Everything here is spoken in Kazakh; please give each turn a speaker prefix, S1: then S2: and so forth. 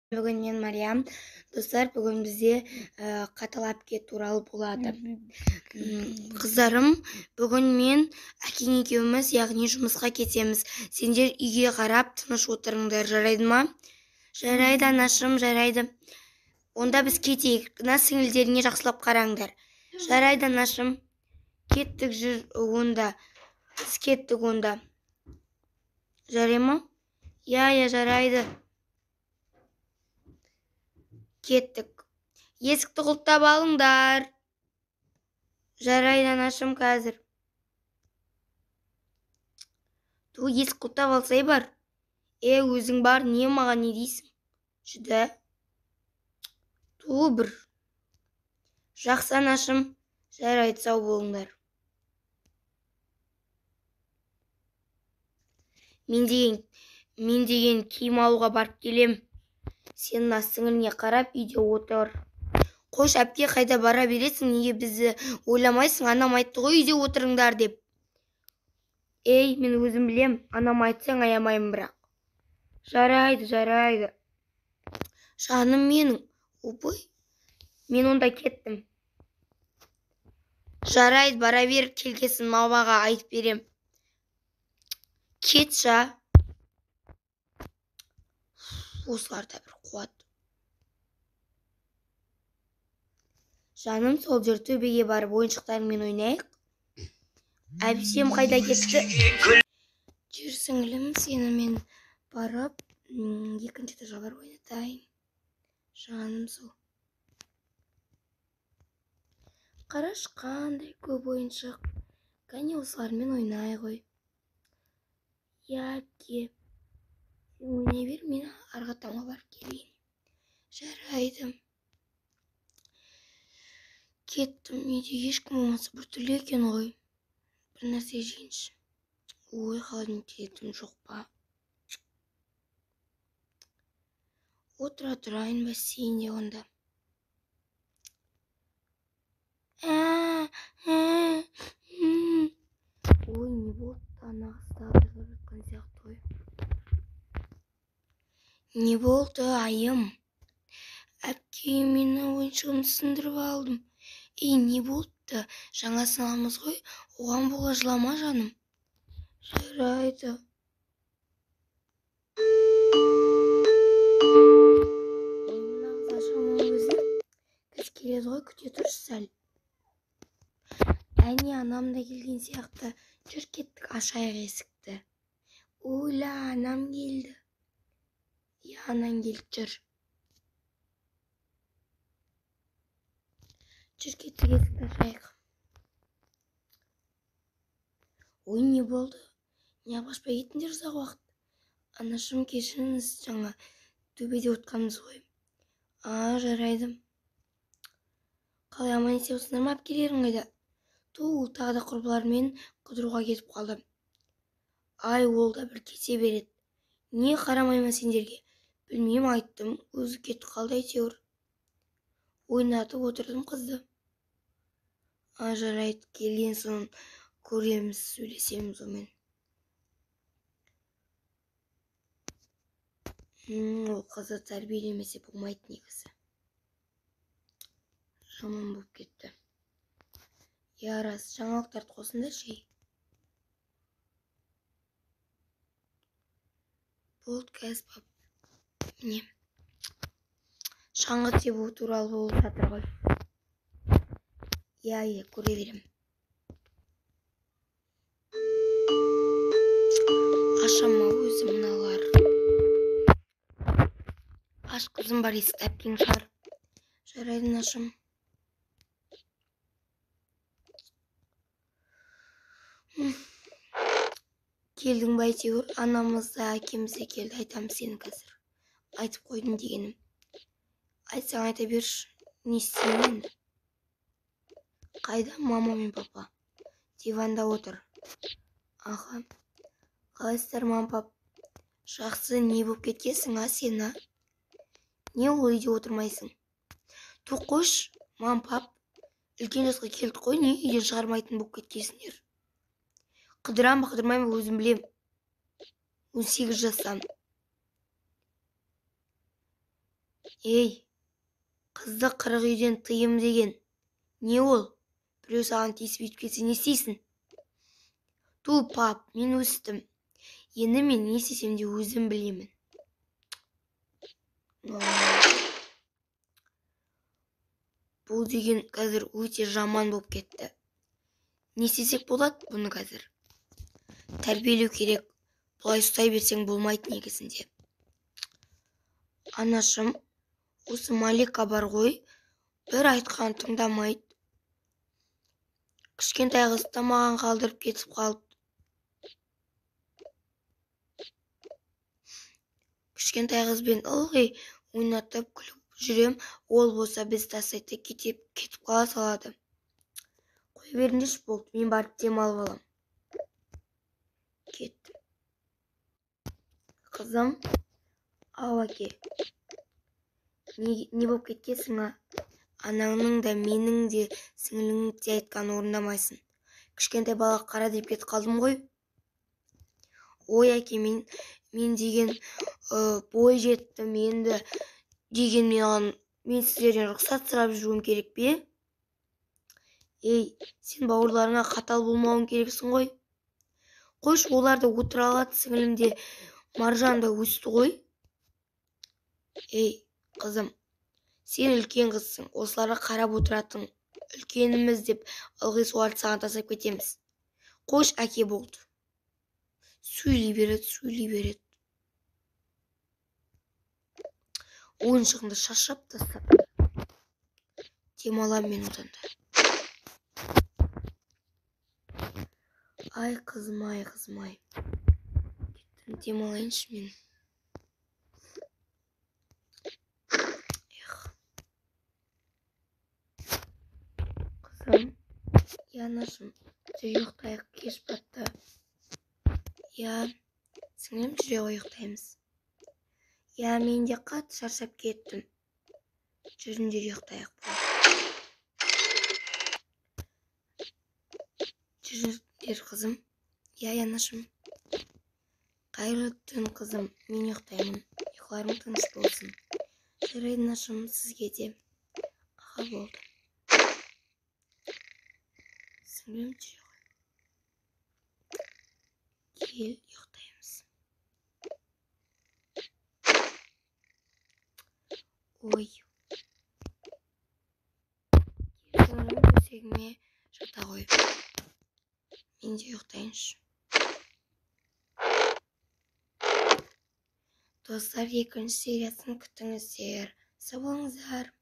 S1: Бүгін мен Мариям. Достар, бүгін бізде қатал әпке туралы болады. Қыздарым, бүгін мен әкең екеуміз, яғни жұмысқа кетеміз. Сендер үйге қарап тыныш отырыңдар, жарайды ма? Жарайды, анашым, жарайды. Онда біз кетейік. Мына сіңілдеріңе жақсылап қараңдар. Жарайды, анашым. Кеттік, жүр онда. Біз кеттік онда. Жарай ма? Иә, иә, жарайды. Кеттік. Есікті құлыптап алыңдар. Жарайды, анашым, қазір. Ту, есік құлыптап алсай бар. Е, өзің бар, не маған не дейсің? Жүдә. Ту бір. Жақсы, анашым. Жарайды, сау болыңдар. Мен деген киім алуға барып келем. Сен мына сіңіліңе қарап үйде отыр. Қойшы, әпке, қайда бара бересің? Неге бізді ойламайсың? Анам айтты ғой үйде отырыңдар деп. Ей, мен өзім білем. Анам айтсаң аямаймын бірақ. Жарайды, жарайды. Жаным менің. Опой. Мен онда кеттім. Жарайды, бара бер, келгесін мамаға айтып берем. Кетші. Осыларда бір қуат. Жаным, сол жер төбеге барып ойыншықтарыңмен ойнайық. Әпшем қайда кетті? Жүр, сіңілім, сені мен барып екінші этажға барып ойнатайын. Жаным сол. Қарашы, қандай көп ойыншық. Кәне, осылармен ойнай ғой. Иә, әпке. Сен ойнай бер, мен арғы тамға барып келейін. Жарайды. Кеттім, үйде ешкім болмаса біртүрлі екен ғой. Бір нәрсе жейінші. Ой, холодильникте етім жоқ па? Отыра тұрайын бассейнде онда. Ой, не болды? Ана қыз тағы да жылап жатқан сияқты ғой. Не болды, айым? Әпке, мен ойыншығымды сындырып алдым. Ей, не болыпты? Жаңасын аламыз ғой. Оған бола жылама, жаным. Жарайды. Ой, мына қыз аша ма өзі? Қазір келеді ғой, күте тұршы сәл. Әне, анам да келген сияқты. Жүр, кеттік, ашайық есікті. Ойла, анам келді. Иә, анаң келді, жүр. Жүр, кеттік, есікті ашайық. Ой, не болды? Неғып ашпай кеттіңдер ұзақ уақыт? Анашым, кешіріңіз, жаңа төбеде отқанбыз ғой. А, жарайды. Қалай, аман есен болсыңдар ма, әпкелерің қайда? Ту, ол тағы да құрбыларымен қыдыруға кетіп қалды. Ай, ол да бір кете береді. Не қарамай ма сендерге? Білмеймін, айттым, өзі кетіп қалды әйтеуір. Ойнатып отырдым қызды. А, жарайды, келген соң көреміз, сөйлесеміз онымен. Ол қызды тәрбиелемесе болмайды негізі. Жаман болып кетті. Иә, рас, жаңалықтарды қосыңдаршы, ей. Болды, қазір пап. Міне. Шаңғы тебу туралы болып жатыр ғой. Иә, иә, көре берем. Ашама өзі мыналар. Аш, қызым, бар, есікті әпкең шығар. Жарайды, анашым. Келдің бе әйтеуір? Анамыз да, әкеміз де келді, айтамын сені қазір. Айтып қойдым дегенім. Айтсаң айта берші, не істеймін енді? Қайда мама мен папа? Диванда отыр. Аха. Қалайсыздар, мама, пап? Жақсы, не болып кеткенсің, а сен, а? Не ол үйде отырмайсың? Ту, қойшы, мам, пап. Үлкен жасқа келдік қой, не үйден шығармайтын болып кеткенсіңдер? Қыдырам ба, қыдырмаймын ба, өзім білем. 18 жастан. Ей, қызды 40 үйден тыйым деген. Не ол? Біреу саған тиісіп өйтіп кетсе не істейсің? Ту, пап, мен өстім. Енді мен не істесем де өзім білемін. Бұл деген қазір өте жаман болып кетті. Не істесек болады бұны қазір? Тәрбиелеу керек. Бұлай ұстай берсең болмайды негізінде. Анашым, осы Малика бар ғой, бір айтқанын тыңдамайды. Кішкентай қызды да маған қалдырып кетіп қалды. Кішкентай қызбен ылғи ойнатып күліп жүрем, ол болса біз тастайды кетіп қала салады. Қоя беріңдерші болды, мен барып демалып алам. Кеттім. Қызым, ау әке. Не болып кеткенсің, а? Анаңның да, менің де, сіңіліңнің де айтқанын орындамайсың. Кішкентай бала қара деп кетіп қалдым ғой. Ой, әке, мен деген бой жеттім, енді деген мен сіздерден рұқсат сұрап жүруім керек пе? Ей, сен бауырларыңа қатал болмауың керексің ғой. Қойшы, олар да отыра алады, сіңілім де, Маржан да өсті ғой. Ей, қызым, сен үлкен қызсың, осыларға қарап отыратын үлкеніміз деп ылғи соларды саған тастап кетеміз. Қойшы, әке, болды. Сөйлей береді, сөйлей береді. Ойыншығымды шашып тастап. Демалам мен одан да. Ай, қызым, ай, қызым, ай. Кеттім, демалайыншы мен. Қызым, иә, анашым, жүр ұйықтайық, кеш батты. Иә, сіңлім, жүре ғой ұйықтаймыз. Иә, мен де қатты шаршап кеттім. Жүріңдер ұйықтайық. Жүріңдер, қызым. Иә, анашым. Қайырлы түн, қызым, мен ұйықтаймын. Ұйқыларың тыныш болсын. Жарайды, анашым, сізге де. Аха, болды. Сіңлім, жүре ғой. Кел, ұйықтаймыз. Ой. Кел, сіңлім, төсегіме жата ғой. Мен де ұйықтайыншы. Достар, екінші сериясын күтіңіздер. Сау болыңыздар.